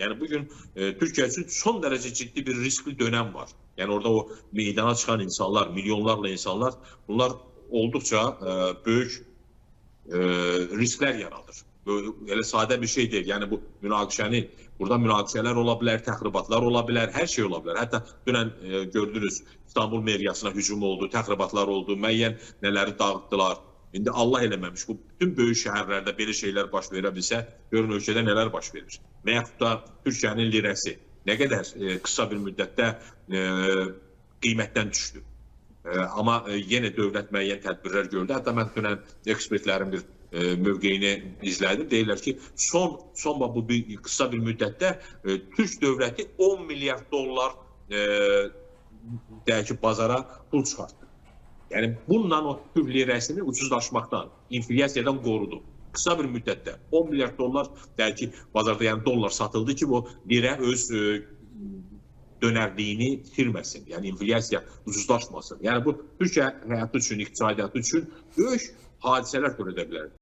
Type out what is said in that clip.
Yəni bugün Türkiyə üçün son dərəcə ciddi bir riskli dönəm var. Yəni orada o meydana çıxan insanlar, milyonlarla insanlar, bunlar olduqca böyük risklər yaradır. Elə sadə bir şey deyil. Yəni bu münaqişənin, burada münaqişələr ola bilər, təxribatlar ola bilər, hər şey ola bilər. Hətta dünən gördünüz, İstanbul meriyasına hücum oldu, təxribatlar oldu, müəyyən nələri dağıtdılar. İndi Allah eləməmiş, bu bütün böyük şəhərlərdə belə şeylər baş verə bilsə, görün ölkədə nələr baş verir. Və yaxud da Türkiyənin lirəsi nə qədər qısa bir müddətdə qiymətdən düşdü. Amma yenə dövlət müəyyən tədbirlər gördü. Hətta mən dünən ekspertlərin bir mövqeyini izlədim. Deyirlər ki, son bu bir, qısa bir müddətdə Türk dövləti 10 milyard dollar deyək ki, bazara pul çıxartdı. Yəni bununla o Türk lirəsini ucuzlaşmaqdan, inflyasiyadan qorudu. Qısa bir müddətdə 10 milyard dollar deyək ki, bazarda yəni dollar satıldı ki, bu lirə öz dönərliyini itirməsin, yəni inflyasiya ucuzlaşmasın. Yəni bu Türkiyə həyatı üçün, iqtisadiyyatı üçün böyük hadisələr törədə bilər.